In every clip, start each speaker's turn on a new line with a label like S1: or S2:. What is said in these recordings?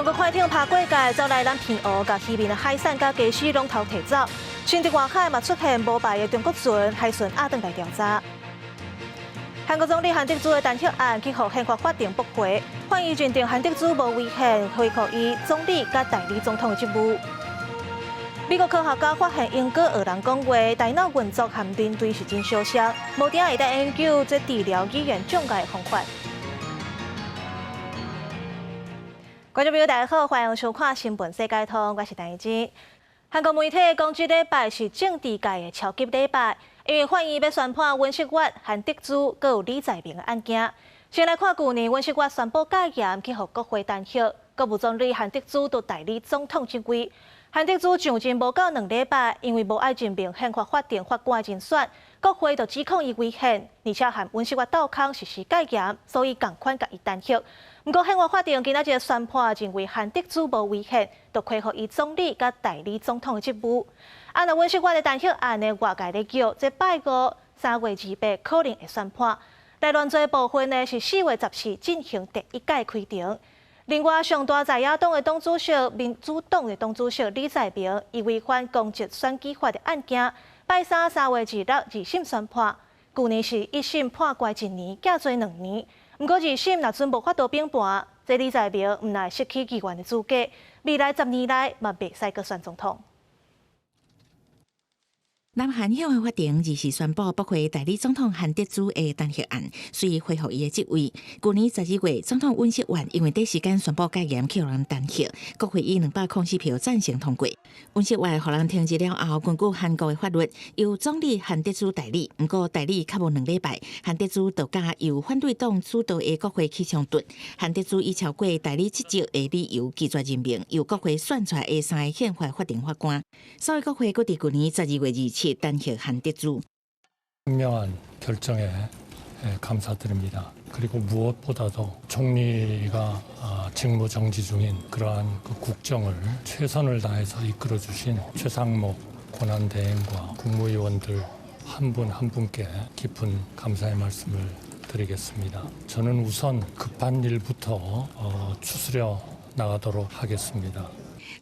S1: 國快艇爬過界，走來咱澎湖，共漁民的海產佮家私攏偷提走。新竹外海嘛出現無牌的中國船，海巡押轉來調查。韓國總理韓德洙的彈劾案去予憲法法庭駁回，法院認定韓德洙無違憲，恢復伊總理佮代理總統的職務。美國科學家發現鸚鵡學人講話，大腦運作和人類是真相像，無定會當研究這治療語言障礙的方法。觀眾朋友，大家好，歡迎收看《新聞世界通》，我是陳怡靜。韓國媒體講，這禮拜是政治界的超級禮拜，因為法院欲宣判尹錫悅、韓德洙閣有李在明的案件。先來看舊年尹錫悅宣布戒嚴，去予國會彈劾，國務總理韓德洙就代理總統職位。韓德洙上任無夠2禮拜，因為無愛任命憲法法庭法官的人選，國會就指控伊違憲，而且和尹錫悅鬥空實施戒嚴，所以仝款共伊彈劾。毋過憲法法庭今仔日宣判，認為韓德洙無違憲，就恢復伊總理佮代理總統的職務。啊，若尹錫悅的彈劾案呢，外界咧叫，這拜五3月28可能會宣判。內亂罪部分呢，是4月14進行第一屆開庭。另外，上大在野黨的黨主席、民主黨的黨主席李在明，伊違反公職選舉法的案件，拜三3月26二審宣判。舊年是一審判關一年，減罪2年。毋過二審若準無法度平判，這李在明毋但失去議員的資格，未來10年內嘛袂使閣選總統。
S2: 南韓憲法法庭二時宣布駁回代理總統韓德洙的彈劾案，遂恢復伊的職位。舊年12月，總統尹錫悅因為短時間宣布戒嚴，去予人彈劾，國會以204票贊成通過。尹錫悅予人停職了後，根據韓國的法律，由總理韓德洙代理。毋過代理較無2禮拜，韓德洙就佮由反對黨主導的國會起衝突。韓德洙以超過代理職責的理由拒絕任命由國會選出來的三個憲法法庭法官，所以國會閣佇舊年12月27彈劾韓德洙。
S3: 현명한 결정에 감사드립니다. 그리고 무엇보다도 총리가 직무 정지 중인 그러한 국정을 최선을 다해서 이끌어 주신 최상목 권한대행과 국무위원들 한 분 한 분께 깊은 감사의 말씀을 드리겠습니다. 저는 우선 급한 일부터 추스려 나가도록 하겠습니다.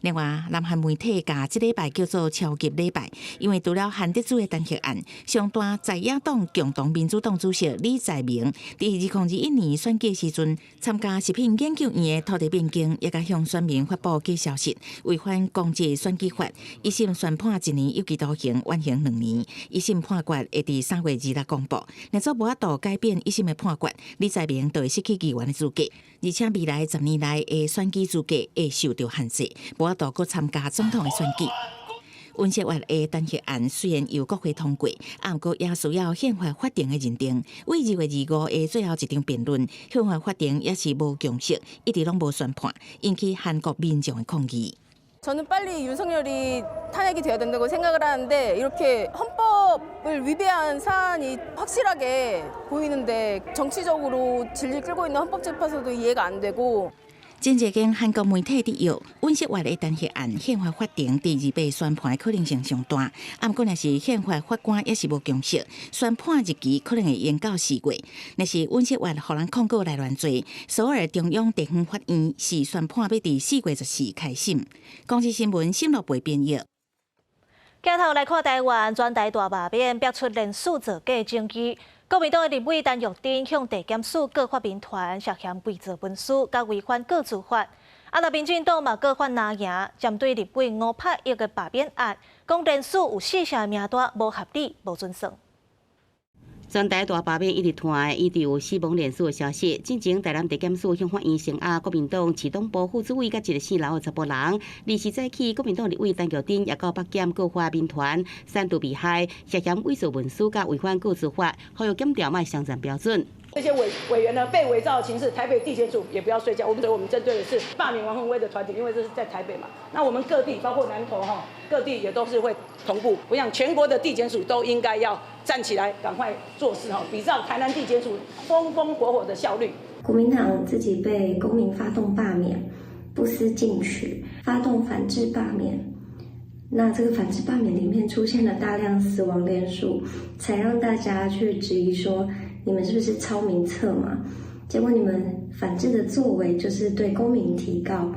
S2: 另外，南韓媒體共這禮拜叫做超級禮拜，因為除了韓德洙的彈劾案，上大在野黨共同民主黨主席李在明，佇2021年選舉時陣參加食品研究院的土地變更，也共向選民發布假消息，違反公職選舉法，一審宣判一年有期徒刑，緩刑2年。一審判決會佇3月26公布。若做無法度改變一審的判決，李在明就會失去議員的資格，而且未來10年內的選舉資格會受到限制，無法度閣參加總統的選舉。尹錫悅的彈劾案雖然由國會通過，毋過也需要憲法法庭的認定。為2月25的最後一場辯論，憲法法庭也是無共識，一直攏無宣判，引起韓國民眾的抗議。
S4: 저는 빨리 윤석열이 탄핵이 돼야 된다고 생각을 하는데 이렇게 헌법을 위배한 사안이 확실하게 보이는데 정치적으로 질질 끌고 있는 헌법재판소도 이해가 안 되고
S2: 真濟間韓國媒體佇臆，尹錫悅的彈劾案，憲法法庭佇28宣判的可能性上大。毋過若是憲法法官猶是無共識，宣判日期可能會延到4月。若是尹錫悅予人控告內亂罪，首爾中央地方法院是宣判欲佇4月14開審。公視新聞沈樂培編譯。
S1: 鏡頭來看台灣全台大罷免，爆出連署造假證據。國民黨的立委陳玉珍向地檢署告發民團涉嫌偽造文書，佮違反告資法。啊，若民進黨嘛告發藍營，針對立委吳柏毅的罷免案，講連署有四成名單無合理、無準算。
S5: 全台大罷免一直傳，一直有死亡連署的消息。進前台南地檢署向法院聲押國民黨市黨部副主委佮一個姓劉的查埔人。二時早起，國民黨立委陳玉珍也到北檢告發民團煽動被害，涉嫌偽造文書佮違反告資法，呼籲檢調莫雙重標準。
S6: 這些委員呢被偽造的情勢，台北地檢署也不要睡覺。我們針對的是罷免王鴻薇的團體，因為這是在台北嘛。那我們各地包括南投哈，各地也都是會同步。我想全國的地檢署都應該要站起來，趕快做事哈，比照台南地檢署風風火火的效率。
S7: 國民黨自己被公民發動罷免，不思進取，發動反制罷免。那這個反制罷免裡面出現了大量死亡連署，才讓大家去質疑說，你們是不是抄名冊嘛？結果你們反制的作為就是對公民提告，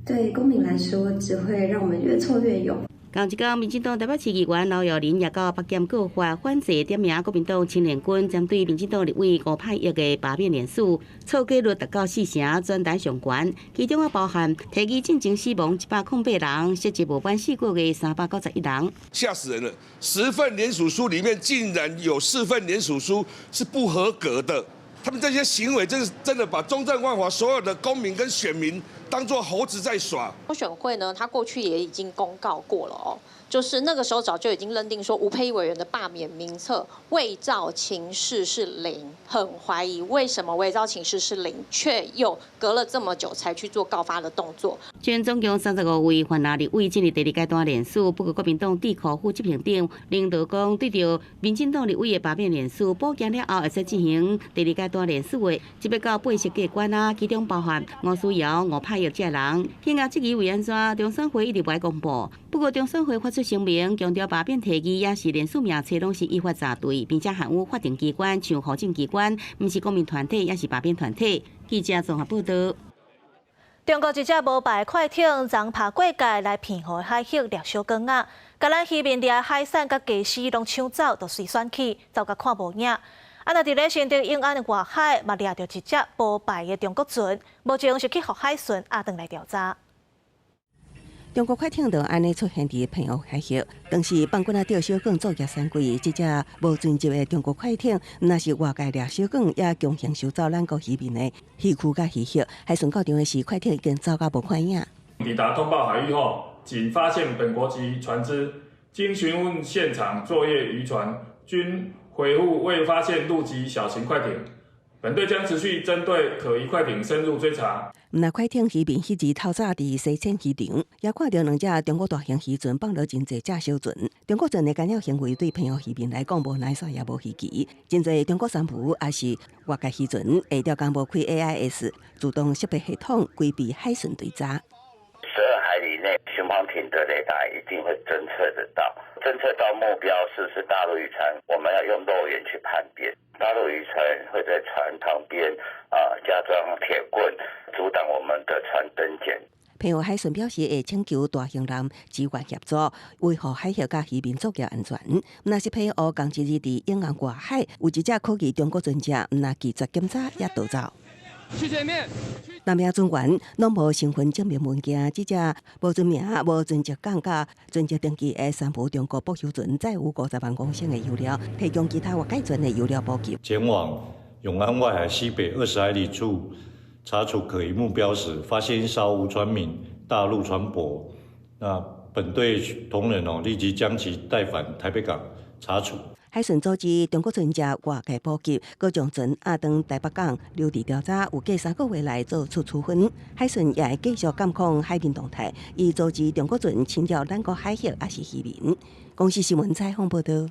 S7: 對公民來說，只會讓我們越挫越勇。
S5: 仝一工，民進黨台北市議員劉若玲也到北檢告發反制點名國民黨青年軍針對民進黨立委吳霈晔的罷免聯署，錯過率達到四成，全台上懸。其中啊包含提議進前死亡108人，涉及無滿4個月391人。
S8: 嚇死人了！10份聯署書裡面竟然有4份聯署書是不合格的，他們這些行為真是真的把中正萬華所有的公民跟選民當作猴子在耍。
S9: 中選會呢，他過去也已經公告過了哦，就是那個時候早就已經認定說吳沛憶委員的罷免名冊偽造情事是零，很懷疑為什麼偽造情事是零，卻又隔了這麼久才去做告發的動作。
S5: 全總共35位泛藍立委進入第二階段聯署，不過國民黨智庫副執行長林德光對著民進黨立委的罷免聯署補件了後，會使進行第二階段聯署的，這欲到8席過關啊，其中包含吳思瑤、吳霈晔這人，警覺質疑為按怎中選會一直無愛公布。不過中選會發出聲明，強調罷免提議也是聯署名冊攏是依法查對，並且含有法定機關，像戶政機關，毋是公民團體，也是罷免團體。記者綜合報道。
S1: 中國一隻無牌快艇，昨爬過界來澎湖海域掠小卷仔，共咱漁民掠海產佮家私攏搶走，就隨選去，走甲看無影。啊，若佇咧新竹永安的外海，嘛掠著一隻無牌的中國船，目前是去予海巡押轉來調查。
S10: 中國快艇就按呢出現佇澎湖海域，當時放滾仔釣小卷作業三季，這隻無船籍的中國快艇，毋但是外界掠小卷，也強行收走咱國漁民的漁具佮漁獲。海巡到場的時，快艇已經走甲無看影。
S11: 抵達通報海域後，僅發現本國籍船隻，經詢問現場作業漁船，均回覆未發現陸籍小型快艇。本隊將持續針對可疑快艇深入追查。
S10: 毋但快艇漁民彼日透早佇西線漁場，也看著兩隻中國大型漁船放落真濟隻小船。中國船的干擾行為對澎湖漁民來講無奶煞也無稀奇。真濟中國三無也是外界漁船會釣工無開 AIS 自動識別系統，規避海巡追查。
S12: 12海里內巡防艇的雷達一定會偵測得到，偵測到目標是不是大陸漁船，我們要用肉眼去判別。大陸漁船會在船旁邊啊加裝鐵棍，阻擋我們的船登檢。
S10: 澎湖海巡表示會請求大型艦支援協助，維護海域佮漁民作業安全。若是澎湖仝一日佇永安外海有一隻可疑中國船隻，毋但拒絕檢查，也逃走。
S13: 去前面。
S10: 南亞船員攏無身份證明文件，這隻無船名、無船籍港佮船籍登記的三無中國駁油船，載有50萬公升的油料，提供其他外界船的油料補給。
S14: 前往永安外海西北20海里處查處可疑目標時，發現一艘無船名大陸船舶。那本隊同仁哦，立即將其帶返台北港查處。
S10: 海巡阻止中國船隻外界補給，閣將船押轉台北港留置調查，預計3個月內做出處分。海巡也會繼續監控海面動態，以阻止中國船侵擾咱國海域抑是漁民。公視新聞採訪報道。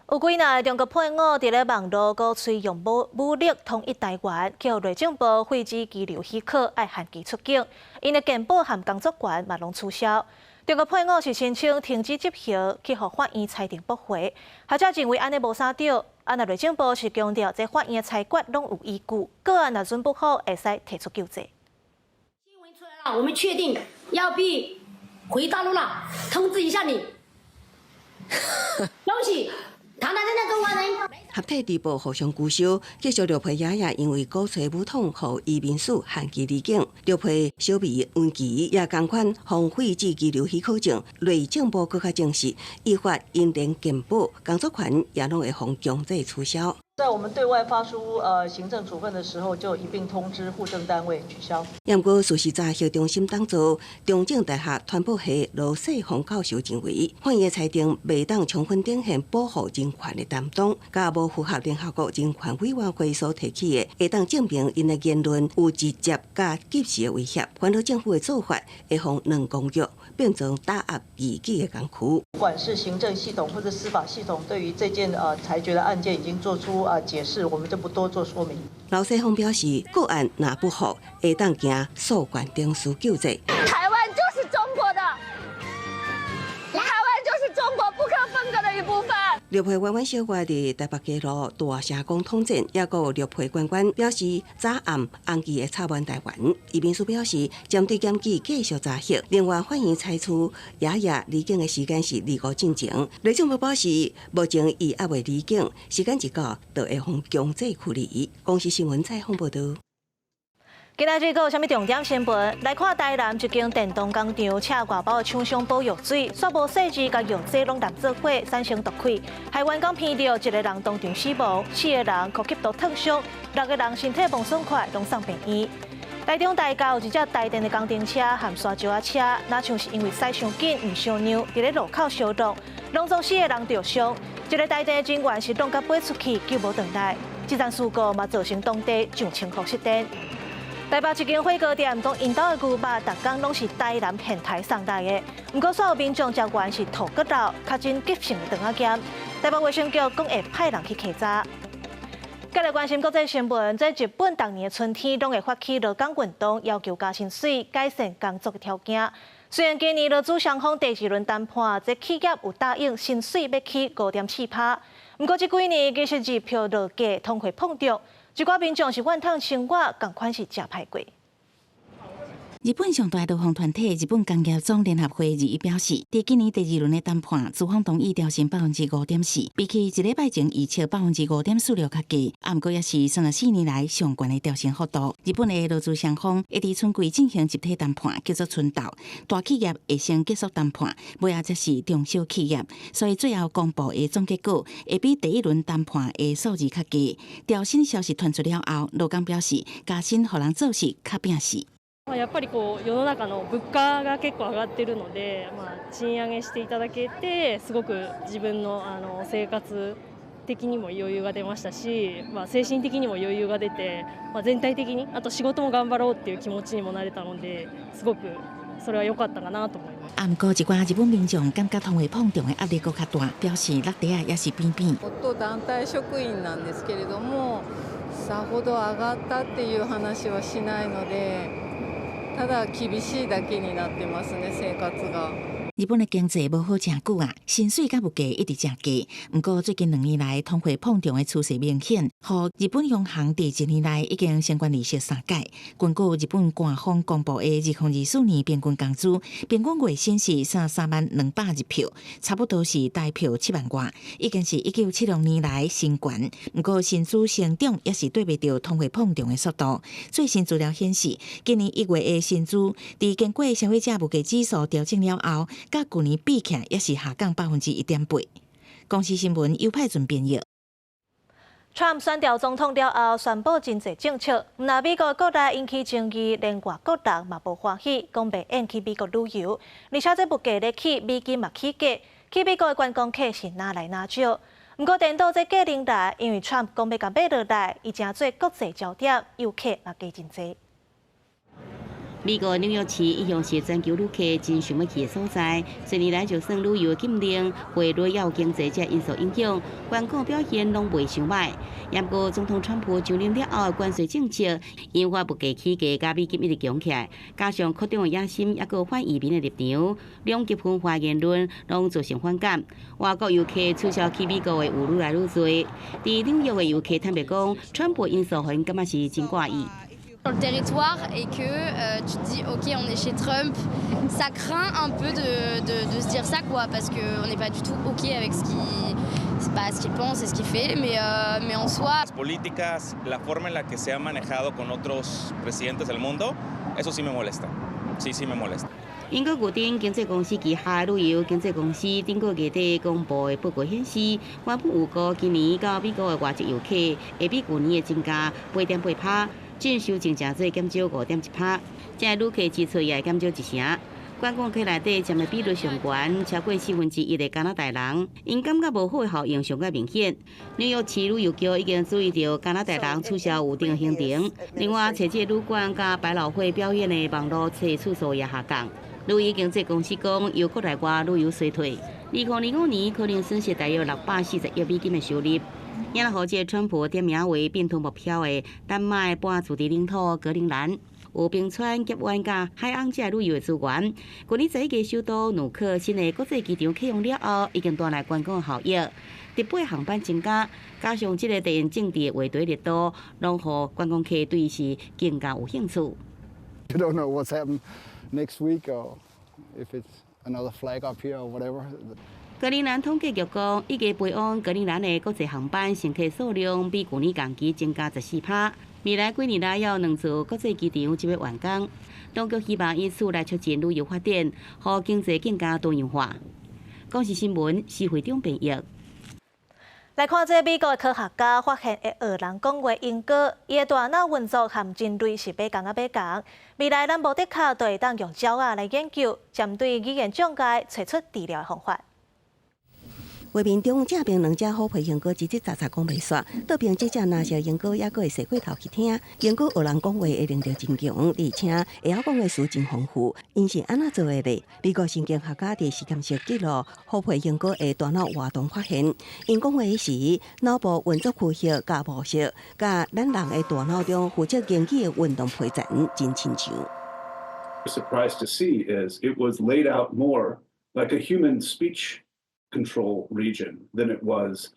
S1: 有幾若中國配偶佇咧網路閣吹用武力統一台灣，予內政部廢止居留許可，愛限期出境。𪜶的健保和工作權嘛攏取消。中國配偶是申請停止執行，去予法院裁定駁回。學者認為按呢無啥對，啊若內政部是強調這法院的裁決攏有依據，個案若準不好，會使提出救濟。
S15: 新聞出來了，我們確定要被回大陸了，通知一下你。恭喜！堂堂正正中國人。
S10: 合體直播互相取笑，繼續綠皮爺爺因為鼓吹武統，予移民署限期離境。綠皮小美溫琪也仝款予廢止居留許可證，內政部閣較證實，依法𪜶連健保工作權也攏會予強制取消。
S16: 在我們對外發出行政處分的時候，就一併通知戶政單位取消。
S10: 毋過事實查核中心董座中正大學傳播系羅世宏教授認為，法院裁定袂當充分展現保護人權的擔當，佮無符合聯合國人權委員會所提起的，會當證明𪜶的言論有直接佮及時的威脅。煩惱政府的做法會予兩公約變成打壓異己的工具。
S16: 不管是行政系統或者司法系統，對於這件裁決的案件已經做出解釋，我們就不多做說明。
S10: 劉世峰表示，個案若不服，會當行訴權程序救濟。
S17: 台灣就是中國的，台灣就是中國不可分割的一部分。
S10: 綠皮彎彎小月佇台北街路大聲公統戰，抑閣有綠皮官員表示早暗紅旗會插滿台灣。移民署表示，針對檢舉繼續查核。另外，法院裁處爺爺離境的時間是二五進前。內政部表示，目前伊猶未離境，時間一到，就會予強制驅離。公視新聞採訪報導。
S1: 今仔日閣有啥物重點新聞？來看台南一間電動工廠，請外包的廠商補藥水，煞無細緻，共藥劑攏澹做伙，產生毒氣，害員工鼻著一個人當場死亡，四個人呼吸道燙傷，六個人身體無爽快，攏送病院。台中大甲有一隻台電的工程車和沙石仔車，若像是因為駛傷緊，毋相讓，佇咧路口相撞，攏總四個人著傷，一个台電的人員是撞甲飛出去，救無轉來。這場事故嘛造成當地上千戶失電。台北一間火鍋店講，𪜶兜的牛肉逐工攏是台南現刣送來的，毋過煞有民眾食完是吐骨頭，確診急性腸仔炎。台北衛生局講會派人去稽查。繼續關心國際新聞，這日本逐年的春天攏會發起勞工運動，要求加薪水、改善工作的條件。雖然今年勞資雙方第二輪談判，這企業有答應薪水欲起5.4%，毋過這幾年其實日票落價，通貨膨脹。一寡民眾是怨嘆生活，仝款是誠歹過。
S2: 日本上大勞方團體日本工業總聯合會二一表示，佇今年第二輪的談判，資方同意調薪5.4%，比起一禮拜前預測5.46%較低，啊，毋過也是34年來上懸的調薪幅度。日本的勞資雙方會佇春季進行集體談判，叫做春鬥。大企業會先結束談判，尾仔才是中小企業，所以最後公布的總結果會比第一輪談判的數字較低。調薪消息傳出了後，勞工表示加薪予人做事較拼死。
S13: やっぱりこう世の中の物価が結構上がってるので、まあ、賃上げしていただけてすごく自分の生活的にも余裕が出ましたし、まあ、精神的にも余裕が出て、まあ、全体的にあと仕事も頑張ろうっていう気持ちにもなれたので、すごくそれは良かったかなと思います。
S2: 啊，毋過一寡日本民眾感覺通貨膨脹的壓力閣較大，表示落袋仔也是扁扁。
S17: 夫団體職員なんですけれども、さほど上がったっていう話はしないので。ただ厳しいだけになってますね、生活が。
S2: 日本的經濟無好誠久啊，薪水佮物價一直誠低。毋過最近2年來通貨膨脹的趨勢明顯，予日本央行佇一年內已經升懸利息三擺。根據日本官方公布的2024年平均工資，平均月薪是33萬200日票，差不多是台票7萬外，已經是1976年來新懸。毋過薪資成長也是綴袂著通貨膨脹的速度。最新資料顯示，今年1月的薪資，佇經過消費者物價指數調整了後，佮舊年比起來，也是下降1.8%。公視新聞尤派準編譯。
S1: Trump 選著總統了後，宣布真濟政策，毋但美國國內引起爭議，連外國人嘛無歡喜，講袂用去美國旅遊。而且這物價咧起，美金嘛起價，去美國的觀光客是愈來愈少。毋過顛倒這過年來，因為 Trump 講欲共買落來，伊成做國際焦點，遊客嘛加真濟。
S5: 美國紐約市一向是全球旅客真想欲去的所在，近年來就算旅遊禁令、匯率抑有經濟這因素影響，觀光表現攏袂傷䆀。毋過總統川普就任了後，關稅政策引發物價起價，佮美金一直強起來，加上擴張的野心，抑閣反移民的立場，兩極分化言論攏造成反感。外國遊客取消去美國的有愈來愈濟。佇紐約的遊客坦白講，川普因素予𪜶感覺是真掛意。
S18: Sur le territoire et que tu te dis ok, on est chez Trump, ça craint un peu de se dire ça quoi, parce qu'on n'est pas du tout ok avec ce qu'il bah, ce qu'il pense et ce qu'il fait, mais en soi.
S19: Las políticas, la forma en la que se ha manejado con otros presidentes del mundo, eso sí me molesta. Sí, sí me molesta.
S5: 英國牛津經濟公司旗下旅遊經紀公司頂個月底公布的報告顯示，原本預估今年到美國的外籍遊客會比舊年的增加8.8%，進修淨誠濟減少5.1%，這旅客支出也會減少一成。觀光客內底佔的比率上懸，超過1/4的加拿大人，𪜶感覺無好的效應上較明顯。紐約市旅遊局已經注意著加拿大人取消預訂行程，另外，揣這旅館佮百老匯表演的網路冊次數也下降。旅遊經紀公司講，由國內外旅遊衰退，2025年可能損失大約640億美金的收入。也予這川普點名為變通目標的丹麥半自治領土格陵蘭。有冰川、峡灣佮海岸這旅遊的資源。去年11月首都努克新的國際機場啟用了後，已經帶來觀光效益。直飛航班增加，加上這個地緣政治的話題熱度，攏予觀光客對是更加有興趣。
S20: You don't know what's happening next week or if it's another flag up here or whatever.
S5: 格陵蘭統計局講，預計飛往格陵蘭的國際航班乘客數量比舊年同期增加14趴。未來幾年內有兩座國際機場就欲完工，當局希望以此來促進旅遊發展，予經濟更加多樣化。公視新聞施會長編譯。
S1: 來看這美國科學家發現會學人講話鸚鵡，伊的大腦運作和人類是欲仝仔欲仝。未來咱無的確就會當用鳥仔來研究，針對語言障礙，揣出治療的方法。
S10: 畫面中正邊兩隻虎皮鸚鵡吱吱喳喳講袂煞，倒邊這隻藍色鸚鵡猶閣會踅過頭去聽。鸚鵡學人講話的能力真強，而且會曉講的詞真豐富。𪜶是按怎做的咧？美國神經學家佇實驗室記錄虎皮鸚鵡的大腦活動，發現𪜶講話時，腦部運作區域佮模式，佮咱人的大腦中負責言語的運動皮層真親像。
S21: Surprised to see is it was laid out more like a human speech control region than it was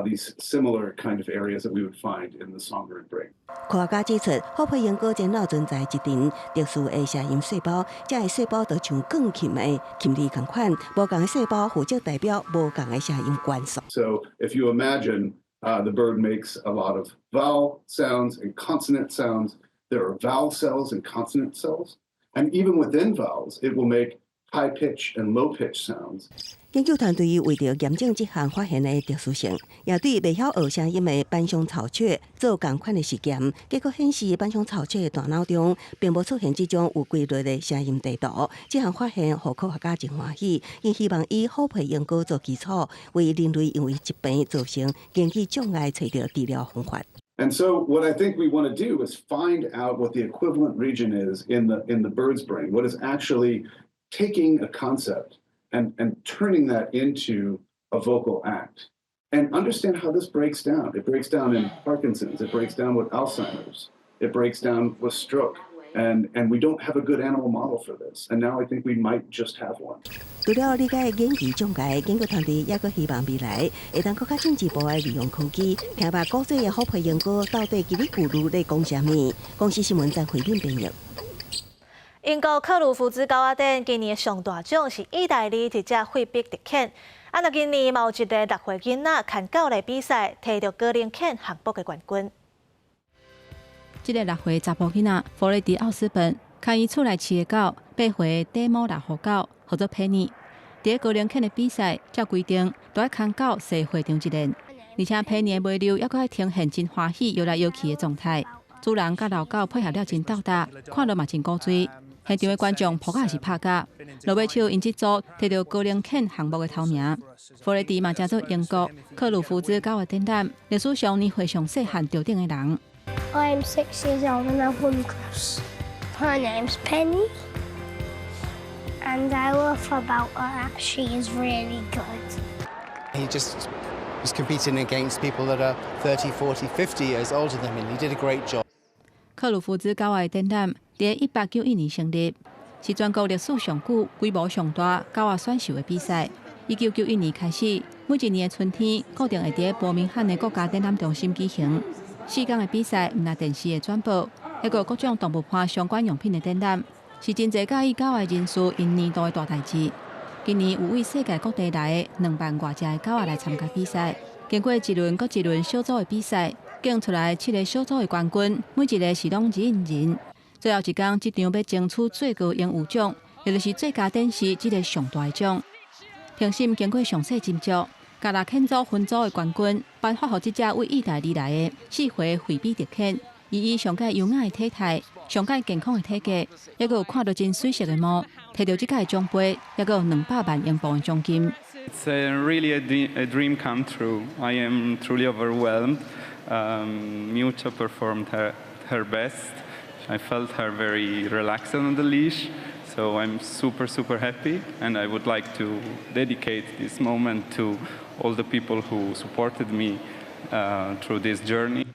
S21: these similar kind of areas that we would find in the songbird brain.
S10: 科學家指出，虎皮鸚鵡前腦存在一陣特殊的聲音細胞，這个細胞就像鋼琴的琴鍵仝款，無仝的細胞負責代表無仝的聲音元素。
S21: So if you imagine the bird makes a lot of vowel sounds and consonant sounds, there are vowel cells and consonant cells, and even within vowels, it will make high pitch and low pitch sounds.
S10: 研究團隊為著驗證這項發現的特殊性，也對袂曉學聲音的斑松巢雀做仝款的實驗，結果顯示斑松巢雀的大腦中並無出現這種有規律的聲音地圖。這項發現予科學家真歡喜，𪜶希望以虎皮鸚鵡做基礎，為人類因為疾病造成言語障礙揣著治療方法。
S21: And so what I think we want to do is find out what the equivalent region is in the bird's brain, what is actually taking a concept and turning that into a vocal act, and understand how this breaks down. It breaks down in Parkinson's, it breaks down with Alzheimer's, it breaks down with stroke. And we don't have a good animal model for this. And now I think we might just have one.
S10: 除了理解言語障礙，研究團隊猶閣希望未來會當閣較進一步來利用科技，聽捌古早的虎皮鸚鵡到底嘰哩咕嚕咧講啥物。公視新聞張惠敏編譯。
S1: 英國克魯夫茲狗仔展今年上大獎是意大利一隻費必特犬。啊，那今年嘛有一個6歲囡仔牽狗來比賽，提著高齡犬項目的冠軍。
S22: 這个6歲查埔囡仔弗雷迪奧斯本，牽伊厝內飼的狗，8歲短毛獵戶狗，號做佩妮。佇高齡犬的比賽，照規定都愛牽狗踅會場一輪，而且佩妮的尾溜猶閣愛呈現真歡喜搖來搖去的狀態。主人佮老狗配合了真鬥搭，看落嘛真古錐。現場的觀眾噗仔是拍甲，落尾手𪜶這組提著高齡犬項目的頭名。弗雷迪嘛成做英國克魯夫茲狗仔展覽歷史上年歲上細漢得獎的人。
S23: I'm 6 years old and I've won cross. Her name's Penny, and I love about her that she is really good.
S24: He just was competing against people that are 30, 40, 50 years older than him. He did a great job.
S22: 克魯夫茲狗仔展覽佇1891年成立，是全國歷史上久、規模上大狗仔選秀的比賽。1991年開始，每一年的春天，固定會佇伯明翰的國家展覽中心舉行。4天的比賽，毋但電視會轉播，猶閣有各種動物伴相關用品的展覽，是真濟佮意狗仔人士𪜶年度的大代誌。今年有對世界各地來的2萬外隻的狗仔來參加比賽，經過一輪閣一輪小組的比賽，揀出來七个小組的冠軍，每一个是攏人人。最後一工，這場欲爭取最高榮譽獎，也就是最佳展示這个上大的獎。評審經過詳細斟酌，共獵犬組分組的冠軍頒發予這隻對意大利來的4歲惠比特犬，伊以上蓋優雅的體態、上蓋健康的體格，猶閣有看著真媠色的毛，提著這屆獎杯，猶閣有200萬英鎊的獎金。
S25: It's really a dream come true. I am truly overwhelmed. Miuccia performed her best. I felt her very relaxed on the leash. So I'm super, super happy, and I would like to dedicate this moment to all the people who supported me through this journey.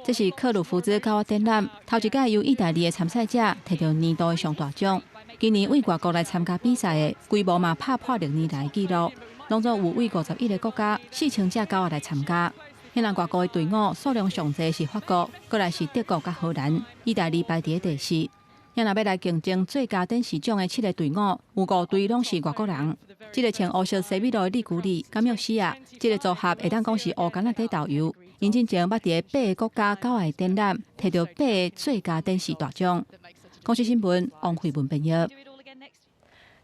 S22: 這是克魯夫茲狗仔展覽，頭一屆由意大利的參賽者提著年度的上大獎。今年對外國來參加比賽的規模嘛拍破歷年來的紀錄，攏總有對51個國家4000隻狗仔來參加。彼人外國的隊伍數量上濟是法國，過來是德國佮荷蘭，意大利排佇第四。若欲來競爭最佳展示獎的七个隊伍，有五隊攏是外國人。這个穿烏色西米露的利古里、佮繆斯亞，這个組合會當講是烏干仔底豆油。𪜶進前捌佇八个國家狗仔展覽，提著八个最佳展示大獎。公視新聞王慧文編譯。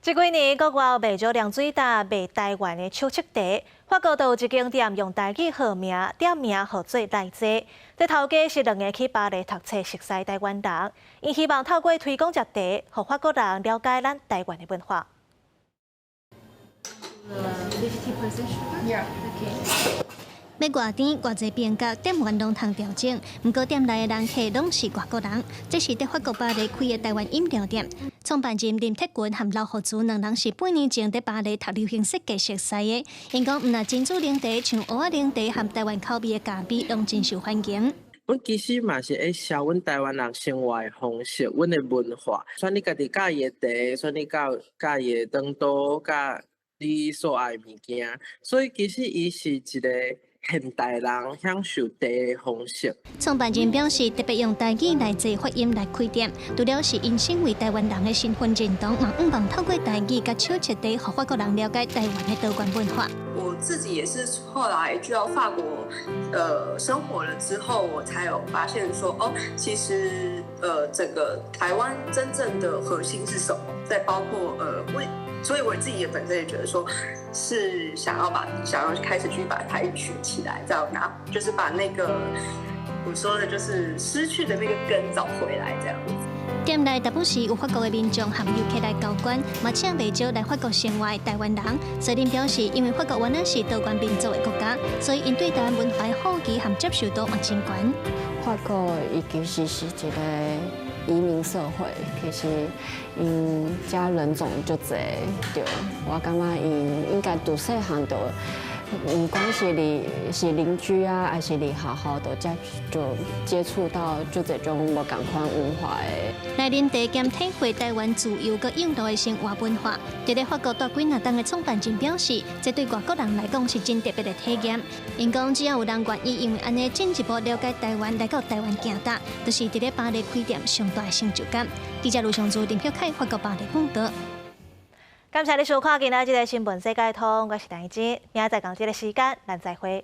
S1: 這幾年國外賣少涼水焦賣台灣的手測茶，法國就有一間店用台語號名，店名號做來坐。這頭家是兩个去巴黎讀冊熟似台灣人，𪜶希望透過推廣這茶，予法國人了解咱台灣的文化。
S3: 50% sugar? Yeah. Okay.
S4: 欲偌甜偌濟冰角，店員攏通調整。毋過店內的人客攏是外國人。這是佇法國巴黎開的台灣飲料店，創辦人林鐵群和劉學慈兩人是8年前佇巴黎讀流行設計熟似的。𪜶講，毋但珍珠奶茶，像芋仔奶茶和台灣口味的咖啡，攏真受歡迎。
S6: 阮其實嘛是會銷阮台灣人生活的方式，阮的文化。選你家己佮意的茶，選你佮意的腸道，佮你所愛的物件。所以其實伊是一个現代人享受茶的方式。
S4: 創辦人表示，特別用台語來做發音來開店，除了是𪜶身為台灣人的身份認同，嘛向望透過台語佮手冊茶，予法國人了解台灣的多元文化。
S7: 我自己也是後來去到法國，生活了之後，我才有發現說，哦，其實，整個台灣真正的核心是什麼？再包括，所以我自己也本身也覺得說，是想要開始去把台語學起來，這樣拿，就是把那個我說的，就是失去的那個根找回來，這樣子。
S4: 店內大部時有法國的民眾和遊客來交關，嘛請袂少來法國生活的台灣人。所以表示，因為法國原來是多元民族的國家，所以𪜶對台灣文化的好奇和接受度嘛真懸。
S8: 法國伊其實是一个移民社會，其實𪜶遮人種足濟，對，我感覺𪜶應該佇細漢就，毋管是佇是鄰居啊，還是佇學校，都接觸到足濟種無仝款文化的。
S4: 來啉茶兼體會台灣自由佮印度的生活文化。佇咧法國蹛幾若冬的創辦人表示，這對外國人來講是真特別的體驗。𪜶講，只要有人願意因為按呢進一步了解台灣，來到台灣行踏，就是佇咧巴黎開店上大的成就感。記者盧尚珠、林曉凱，法國巴黎報導。
S1: 感謝你收看今仔這个新聞世界通，我是陳怡之，明仔載仝這个時間，咱再會。